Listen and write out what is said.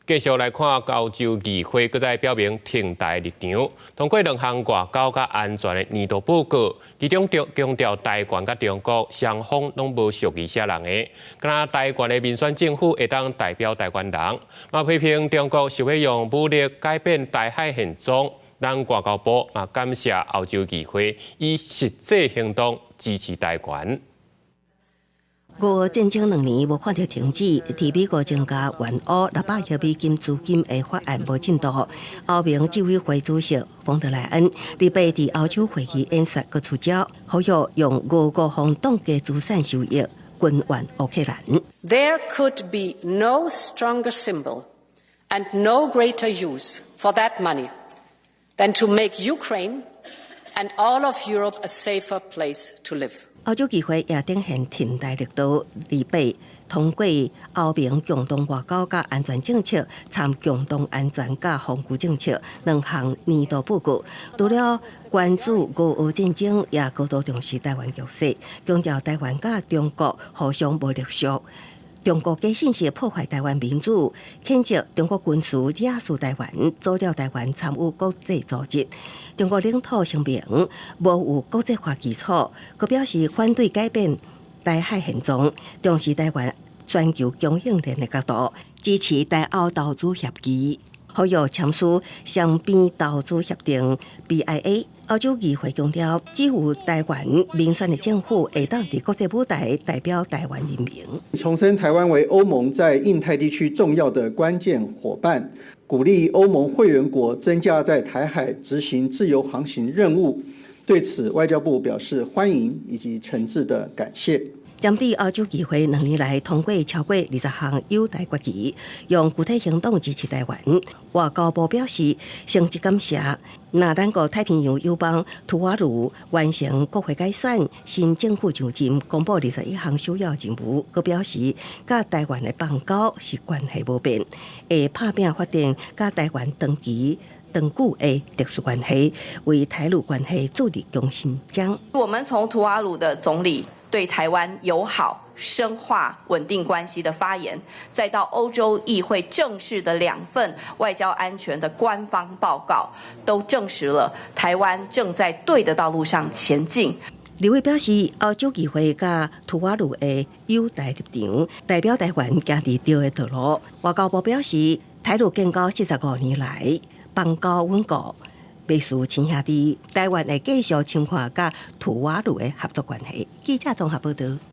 繼續來看歐洲議會，閣再表明挺台立場，通過兩項外交佮安全的年度報告，其中強強調台灣佮中國雙方攏無屬意啥人的，敢若台灣的民選政府會當代表台灣人，嘛批評中國想欲用武力改變台海現狀。咱外交部嘛感謝歐洲議會以實際行動支持台灣。俄烏戰爭2年無看著停止，佇美國增加援烏600億美金資金的法案無進度。歐盟執委會主席馮德萊恩禮拜佇歐洲會議演說，閣出招，呼籲用俄國方凍結資產收益軍援烏克蘭。 There could be no stronger symbol and no greater use for that money than to make Ukraine and all of Europe a safer place to live. 歐洲議會也展現挺台力度，禮拜通過歐盟共同外交佮安全政策、參共同安全佮防禦政策兩項年度報告。除了關注俄烏戰爭，也高度重視台灣局勢，強調台灣佮中國互相無隸屬。中國假信息破壞台灣民主，譴責中國軍事掠奪台灣，阻撓台灣參與國際組織。中國領土聲明無有國際法基礎，閣表示反對改變台海現狀，重視台灣全球供應鏈的角度，支持台歐投資協議，呼籲簽署雙邊投資協定 BIA。歐洲議會強調，只有台灣民選的政府會當佇國際舞台代表台灣人民。重申台灣為歐盟在印太地區重要的關鍵夥伴，鼓勵歐盟會員國增加在台海執行自由航行任務。對此，外交部表示歡迎以及誠摯的感謝。針對歐洲議會2年來通過超過20項友台決議，用具體行動支持台灣。外交部表示，誠摯感謝。若咱個太平洋友邦吐瓦魯完成國會改選，新政府上任，公布21項首要任務，閣表示，佮台灣的邦交是關係無變，會拍拚發展佮台灣長期長久的特殊關係，為台魯關係注入強心針。我們從吐瓦魯的總理對台灣友好、深化穩定關係的發言，再到歐洲議會正式的兩份外交安全的官方報告，都證實了台灣正在對的道路上前進。立委表示，歐洲議會佮吐瓦魯的友台立場，代表台灣行佇對的道路。外交部表示，台魯建交45年來，邦交穩固，袂輸親兄弟，台灣會繼續深化佮吐瓦魯的合作關係。記者綜合報導。